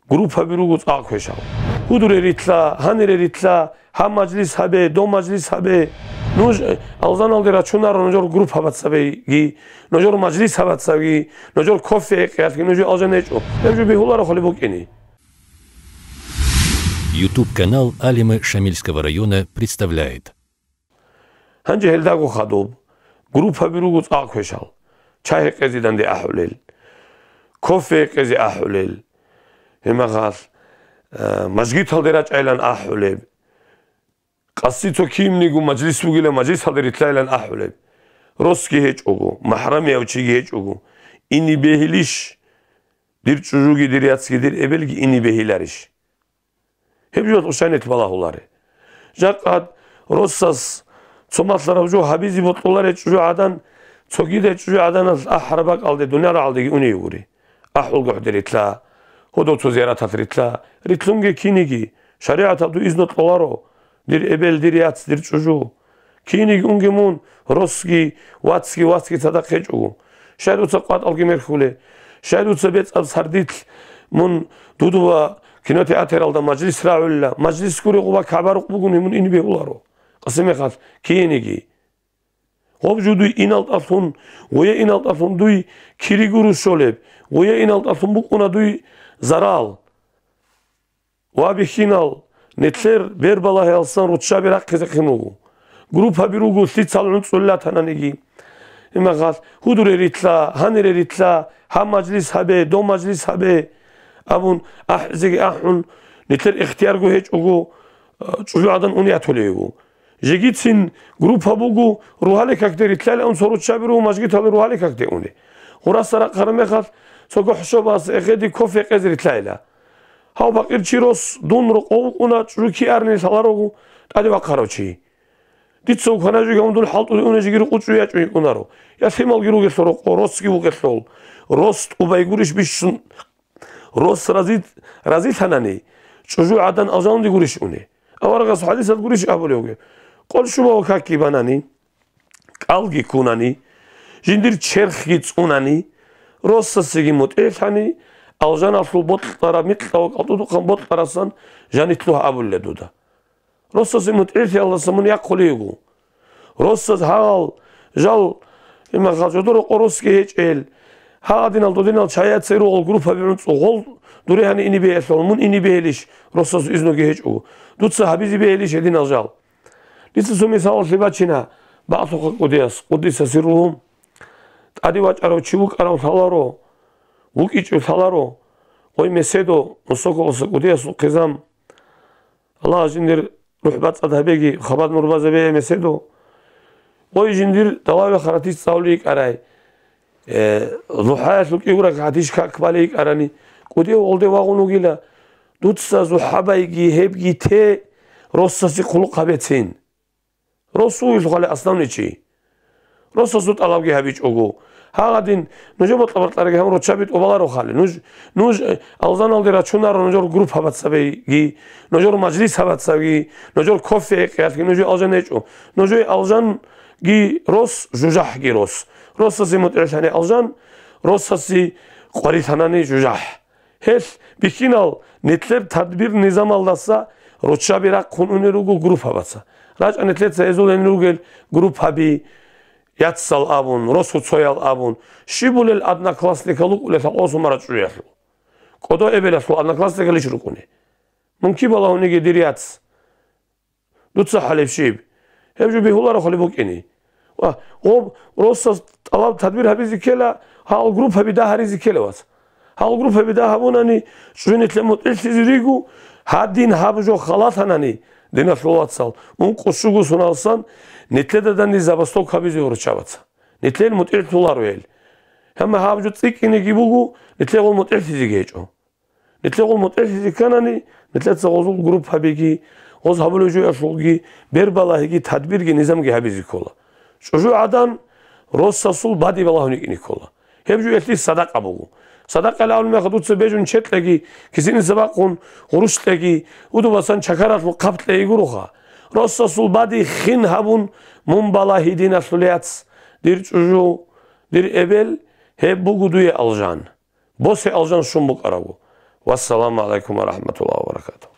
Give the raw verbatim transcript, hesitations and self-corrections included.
Группаби руго цӀакъ квешал. Гьудуре рилълъа, гьанире рилълъа, гьаб мажлис гьабе, дов мажлис гьабе. Нуж, э, алжаналде рачунаро нужер группабаца беги, нужер мажлисабацаги, нужер кофе гьекъиялъги нуж алжан гьечӀо. Гьеб жо бегьуларо хъали букӀине. YouTube-канал Алимы Шамильского района представляет. Гьанже гьелдаго хадуб, группаби руго цӀакъ квешал, чай гьекъезе данде ахӀулел, кофе гьекъезе ахӀулел, гьебмехалъ, э, мажгиталде рачӀайилан ахӀулеб, къаси цо кинниго мажлис бугила, мажлисалде рилълъайилан ахӀулеб, росги гьечӀого, махӀрамияв чиги гьечӀого, ине бегьилищ, дир чӀужуги, дир яцги, дир эбелги ине бегьиларищ? Гьеб жо тӀушанилъ балагьуларе. Жакъад росас цо малъараб жо гьабизе бокьуларе чӀужугӀадан, цогидай чӀужугӀаданалъ ахӀараб бакӀалде дунъя рагӀалдеги уней гури. АхӀулго хӀуде рилълъа, гьодов цо зияраталъ рилълъа, рилълъунге кинеги, шаригӀаталда изну кьоларо, дир эбел, дир яц, дир чӀужу. Кинеги унге мун, росги, вацги, васги цадахъ гьечӀого. Щай дуца къватӀалги мерхьуле? Щай дуца бецӀаб сардилъ мун дуда ва кинотеатралда мажлис рагӀулила? Мажлис гуре гъуба кагӀбарухъ бугони мун ине бегьуларо. Къасимехалъ кинеги. Гъоб жо дуй иналдалъун, гъуя иналдалъун дуй кири гуро щолеб, гъуя иналдалъун букӀуна дуй зарал. Ва бихьинал, нилъер бербалагьиялсан руччаби рахъизехъин руго. Группаби руго лъицал гӀунцӀуллъатананиги. Имагъалъ, гьудуре рилълъа, гьанире рилълъа, гьаб мажлис гьабе, дов мажлис гьабе, абун, ахӀизеги ахӀун, нилъер ихтиярго гьечӀого, а, чӀужугӀадан униятулев йиго. Жегицин группа буго, рогьалил какде рилълъайилан цо руччаби руго, мажгиталде рогьалил какде уни. Гъураса рахъараб мехалъ, цого хӀушабас эхеди кофе гьекъезе рилълъайила. Гьав пакъир чи рос, дун рокъов вукӀуна, чӀужу киарни лъаларого тӀаде вахъарав чи. Дица вукана жо гьавун дун хӀалтӀулев уна жиги рукъу чӀужу ячӀун йикӀунаро. Я лъималги ругелъул рокъо, росги вукӀелъул. Рос тӀубай гурищ бищун, рос рази-, разилъанани, чӀужугӀадан алжанде гурищ уни. Аварагас хӀадисалда гурищ абулевги. Къол шуба ва какги банани, кӀалги ккунани, жиндир черхги цӀунани, росасеги мутӀигӀлъани, алжаналъул бокьараб микьа ва кӀалтӀудухъан бокьарасан жанилъ лъугьа абулеб дуда. Росасе мутӀигӀлъиялдаса мун яхъулей йиго. Росас гьагъал жал, имахал жодор рокъо росги гьечӀел, гьагъадинал додинал чаяцей ругъал группаби гӀунцӀу гъол дуре гьани ине бегьелъул, мун ине бегьилищ, росас изнуги гьечӀого. Дуца гьабизе бегьилищ гьединал жал? Дица цо мисалалъе бачина, бакълъухъа кӀудияс, къуддиса сирругьу, тӀаде вачӀарав чи вукӀарав лъаларо, вукӀичӀев лъаларо, гъой Меседо, Мусоколоса кӀудиясул хъизан, Аллагьас жиндир рухӀ бацӀцӀад гьабеги, хабар нур базабе Меседо, гъой жиндир далаве харатищ цӀалулей йикӀарай, Э, зухӀаялъул кӀиго ракагӀат иш как балей йикӀарани, кӀудияв гъолде вагъун вугила, дуца зухӀабайги гьебги те, росасе хъулухъ гьабецин. Рос вугелъул хъали аславни чи. Росасул тӀалабги гьабичӀого. Гьагъадин, нужер бокьа-бокьараги гьабун руччаби тӀубаларо хъали. Нуж, нуж, э, алжаналде рачунаро нужер группабацабиги, нужер мажлисабацаги, нужер кофе гьекъиялъги нуж алжан гьечӀо. Нуж алжан Ги рос, жужахӀги рос. Росасе мутӀигӀлъани алжан, росасе къварилъанани жужахӀ. Гьелъ бихьинал нилъер тадбир-низамалдаса руччаби рахъун унел руго группабаца. РачӀа нилъеца гьезул гьенир ругел группаби, яцал абун, росуцоял абун, щибулел одноклассникал рукӀулел гьакъосумара чӀужуялъул. КӀодо эбелалъул одноклассникалищ рукӀуни. Мун кибала гьуниги дир яц. Дуца хӀалеб щиб? Гьеб жо бегьуларо хъали букӀине. Ва гъоб росас тӀалаб тадбир гьабизе ккела, гьал группаби дагь гьаризе ккела, вац. Гьал группаби дагь гьабунани, чӀужу нилъер мутӀигӀлъизе руго, гьадин гьаб жо халатанани, диналъул вацал, ункъо-щуго соналдасан нилъеда данде забастовка гьабизе гьорчабаца. Нилъер мутӀигӀлъуларо гьел. Амма гьаб жо цӀикӀкӀинеги буго, нилъер гъол мутӀигӀлъизеги гьечӀо. Нилъер гъол мутӀигӀлъизе кканани, нилъеца гъозул группабиги, гъоз гьабулеб жоялъулги, бербалагьиги, тадбирги, низамги гьабизе ккола. ЧӀужугӀадан росасул баде балагьун йикӀине ккола. Гьеб жо гьелъие садакъа буго. Садакъаял абулеб мехалъ дуца бежун чед кьеги, кисиниса бахъун гъурущ кьеги, удубасан чакаралъул хъаб кьеги гуроха. Росасул баде хин гьабун, мун балагьи диналъул яц, дир чӀужу, дир эбел, гьеб буго дуе алжан. Босе алжан щун букӀараго. Вассаламу гӀалайкум ва рахӀматуллагьи ва баракатугьу.